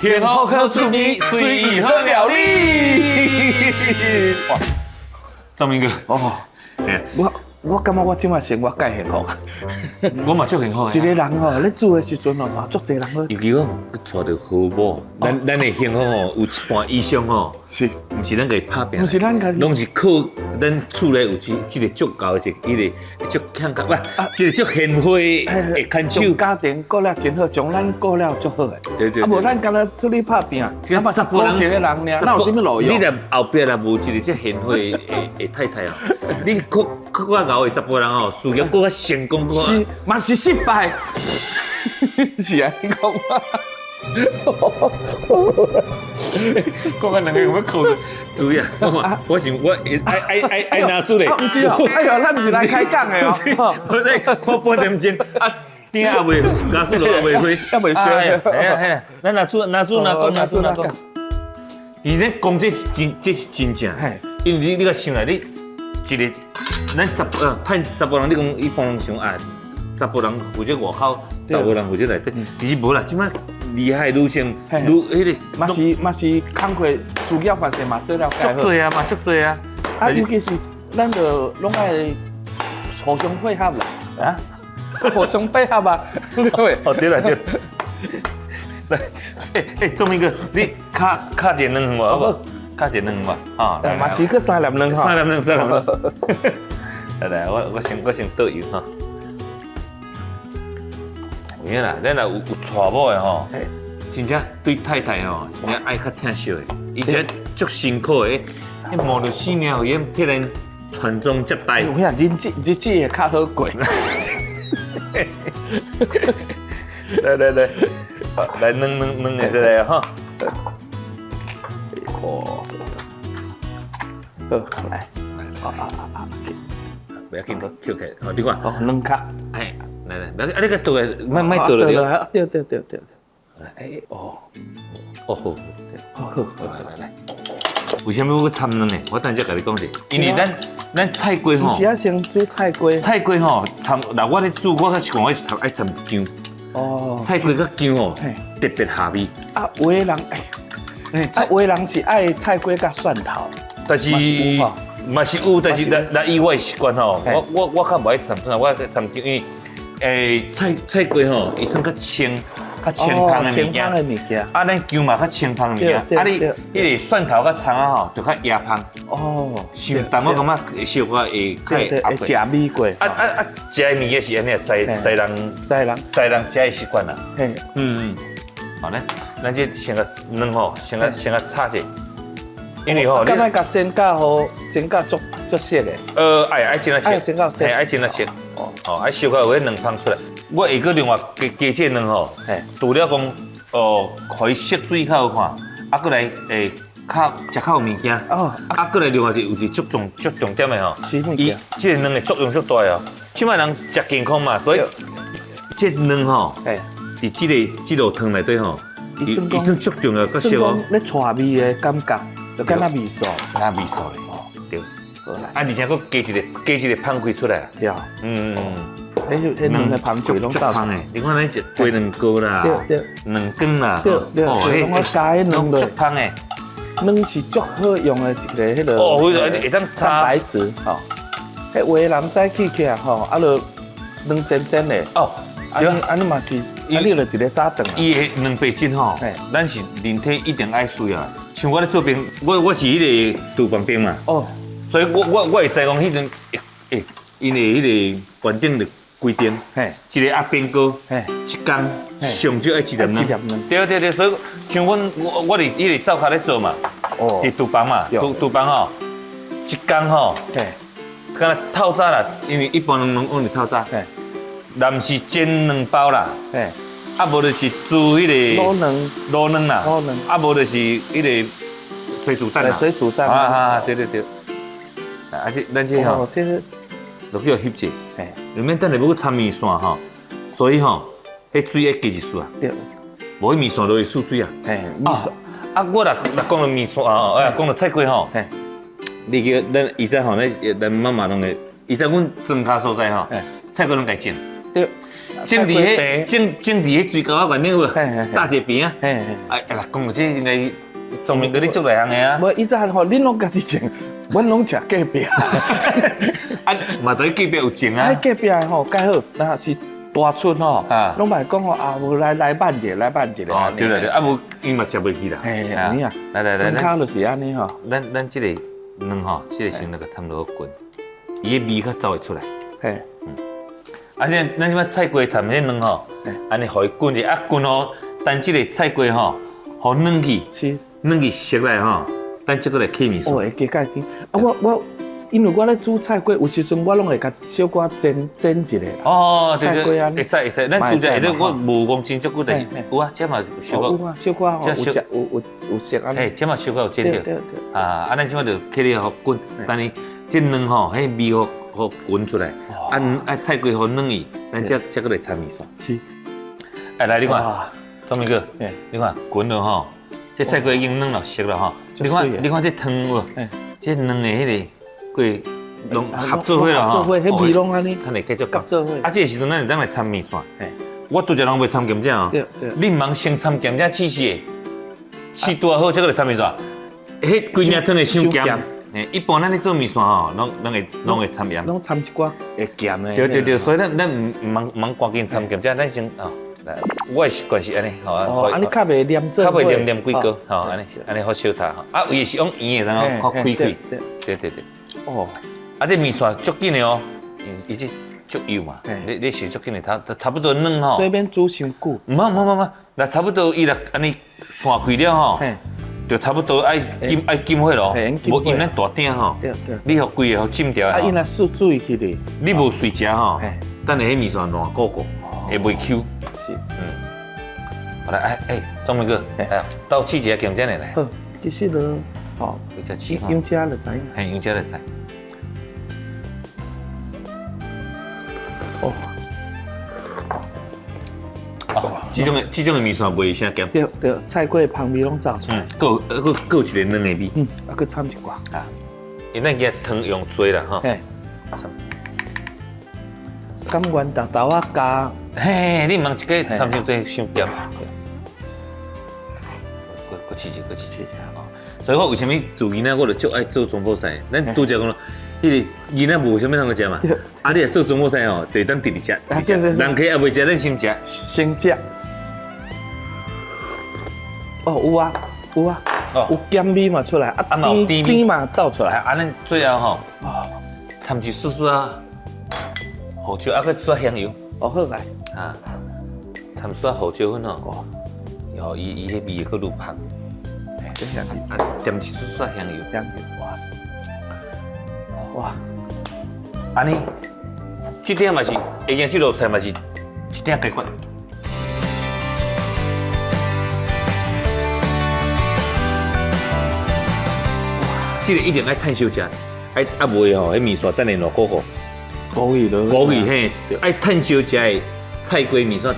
幸福好滋味，隨意好料理。哇，張明哥，哦，我感覺我這擺生活蓋幸福。我嘛足幸福的。一個人吼，咧煮的時陣吼，嘛足濟人咧。尤其講去娶著好某，咱的幸福吼，有一半以上吼，毋是咱家己拍拚，毋是咱家己，攏是靠咱厝內有這個足夠的一個足強個，不，這個足賢惠的牽手。家庭顧了真好，將咱顧了足好的。對對。啊，無咱干焦出去拍拚，啊嘛顧一個人爾，哪有啥物路用？你若後壁若無一個這賢惠的的太太啊，你閣閣較𠢕的查埔人吼，事業閣較成功，是嘛是失敗，是按呢講嗎？講甲兩个有欲哭的，注意啊！我是我愛愛愛愛拿出來。毋是哦，哎喲，咱毋是來開講的哦。我咧看半點鐘啊，鼎猶未，瓦斯爐猶未開，猶未燒。嘿啊嘿啊，咱拿煮拿煮拿講拿煮拿講。其實講這是真，這是真正，因為你你共想來，你一个咱查趁查埔人，你講一般攏想啊，查埔人負責外口，查埔人負責內底，其實無啦，這擺厲害女性，女彼个嘛是嘛是工課事業發展嘛做了足濟啊嘛足濟啊，啊尤其是咱就攏愛互相配合啦，啊，互相配合啊，對。哦對啦對。來，欸欸，鍾明哥，你敲敲一個卵無好無？敲一個卵無？啊，嘛是閣三粒卵吼。三粒卵，三粒卵。來來，我先倒油哈。有影啦，咱若有娶某的吼，真正對太太吼，真正愛較疼惜的，伊這足辛苦的，伊冒著性命危險替咱傳宗接代。有影，日子日子會較好過。來來來，來卵卵卵的出來哈。哦，好，來，啊啊啊啊！不要緊，抾起來，好，你看。哦，卵殼。哎，來來，不要緊，啊，你共倒來，莫莫倒落去。對對對對。哎，哦，哦好，好好，來來來。為啥物我摻卵呢？我等下才共你講者，因為咱菜雞吼，毋是啊，先煮菜雞。菜雞吼，摻，若我咧煮，我較習慣我是摻愛摻薑。哦。菜雞佮薑吼，特別下味。啊，有的人，哎，啊，有的人是愛菜雞佮蒜頭。但是嘛是有，但是若以我的習慣吼，我較無愛摻蒜，我愛摻薑，因為菜雞吼，伊算較清。較清芳的物件，啊，咱薑嘛較清芳的物件，啊，你彼个蒜頭佮蔥仔吼，就較椰芳。哦，傷重我感覺會小可會較會會食味過。啊啊啊！食的物件是按呢，在在人在人在人食的習慣啦。嘿，嗯嗯。好，咱這先共卵吼，先共炒者，因為吼，敢愛共煎甲好，煎甲足足熟的。愛煎仔熟，煎甲熟，嘿，愛煎仔熟。哦哦，愛小可有彼卵芳出來。我會閣另外加加這卵吼，除了講哦，予伊色水較好看，啊，閣來會較食較有物件。哦，啊，閣來另外一有一個足重點的吼，伊這个卵的作用足大哦。這擺人食健康嘛，所以這卵吼，佇這个這道湯內底吼，伊算足重要角色哦。咧帶味的感覺，就敢若味素，敢若味素咧。哦，對。啊，而且閣加一个芳氣出來啦。對。嗯。彼彼卵的芳氣攏足芳的，你看咱一雞卵糕啦，卵羹啦，對對，攏愛加彼卵足芳的。卵是足好用的一个彼个。哦，會當蛋白質吼。彼有的人早起起來吼，啊，就卵煎煎的。哦，按呢按呢嘛是，啊，你就一个早頓。伊的蛋白質吼，咱是人體一定愛需要。像我咧做兵，我是彼个廚房兵嘛。哦。所以我會知講彼陣，欸，𪜶的彼个官長就規定，一个阿兵哥，一工上少愛一粒卵。對對對，所以像阮我佇彼个灶跤咧做嘛，佇廚房嘛，廚房吼，一工吼，敢若透早啦，因為一般人攏攏是透早，若毋是煎兩包啦，啊無就是煮彼个滷卵，滷卵啦，滷卵，啊無就是彼个水煮蛋啦，水煮蛋，啊啊對對對，啊這咱這吼，就叫翕者，裡面等下欲閣摻麵線吼，所以吼，彼水愛加一絲啊，對，無彼麵線就會縮水啊。嘿，麵線啊，我若若講到麵線啊，哎，講到菜雞吼，你記咱以前吼，咱咱媽媽攏會，以前阮莊跤所在吼，菜雞攏家種。對，種佇彼種種佇彼水溝仔內頂有無？搭一個棚啊！哎哎啦，講到這應該宗銘哥你足內行的啊！無，以前吼，恁攏家己種，阮攏食隔壁。啊，嘛佇隔壁有種啊。啊，隔壁的吼，蓋好，若是大出吼，攏嘛會講吼，啊，無來來辦一个，來辦一个。哦，對啦對，啊無伊嘛食袂去啦。嘿，按呢啊，來來來，裝跤就是按呢吼。咱這个卵吼，這个先來共摻落去滾，伊的味較走會出來。嘿，啊，咱這擺菜雞摻這卵吼，按呢予伊滾者，啊滾哦，等這个菜雞吼，予軟去，軟去熟來吼，咱這閣來起麵線。哦，會加蓋甜。啊，我。因為我咧煮菜粿，有時陣我攏會共小可煎煎一下。哦，對對，會使會使。咱拄則下底我無講煎足久，但是有啊，這嘛小可。有啊，小可吼，有食有有有熟按呢。嘿，這嘛小可有煎著。對對。啊，啊，咱這擺就起咧予滾，等伊這卵吼，彼味予予滾出來，啊啊菜雞予軟去，咱才才閣來摻麵線。是。哎，來你看，宗銘哥，你看滾了吼，這菜雞已經軟了熟了吼。你看你看這湯有無？這卵的彼个。過攏合做伙啦吼，做伙，彼味攏按呢，咱會繼續合做伙。啊，這个時陣咱會當來摻麵線。我拄則攏袂摻鹹醬哦。你毋通先摻鹹醬試試，試拄仔好，才閣來摻麵線。彼規領湯會傷鹹。一般咱咧做麵線吼，攏會摻鹽。攏摻一寡會鹹的。對對對，所以咱咱毋通趕緊摻鹹醬，咱先哦。我的習慣是按呢，吼。哦，按呢較袂黏做較袂黏黏幾個，吼，按呢按呢好相炒吼。啊，有的是用圓的，然後較開開。對對對。哦，啊，這麵線足緊的哦，伊這足幼嘛，你是足緊的，它差不多軟吼。所以免煮傷久。毋好毋好毋好，若差不多伊若按呢散開了吼，就差不多愛緊愛緊火咯，無因咱大鼎吼，你予規个予浸掉。啊，伊若縮水去咧，你無隨食吼，等下彼麵線爛糊糊，會袂 Q。是，嗯。好來，哎哎，宗銘哥，哎，斗試一下鹹醬的來。好，其實就。哦，用食就知影。嘿，用食就知。哦，哦，這種的麵線袂啥鹹。對對，菜粿的芳味攏走出來。嗯，閣有閣閣有一个卵的味。嗯，啊，閣摻一寡。啊，因咱今湯用濟啦，吼。嘿。甘願豆豆仔加。嘿，你毋通一个摻傷濟，傷鹹。閣閣試一下，閣試一下。所以我為啥物自囡仔我就足愛做中埔菜？咱拄則講咯，彼个囡仔無啥物通去食嘛。啊，你若做中埔菜吼，就會當直直食。人客也袂食，咱先食。先食。哦，有啊，有啊，有鹹味嘛出來，啊，甜甜嘛走出來。啊，咱最後吼，摻一絲絲仔胡椒，啊，閣刷香油。哦，好來。啊，摻絲仔胡椒粉吼，哦，伊伊彼味會閣愈芳。啊，點一絲絲香油，香油，哇，哇，按呢，這點嘛是，下件這道菜嘛是一點解決。這个一定愛趁燒食，愛啊袂吼，彼麵線等下爛糊糊。糊去咯。糊去嘿，愛趁燒食的菜雞麵線湯。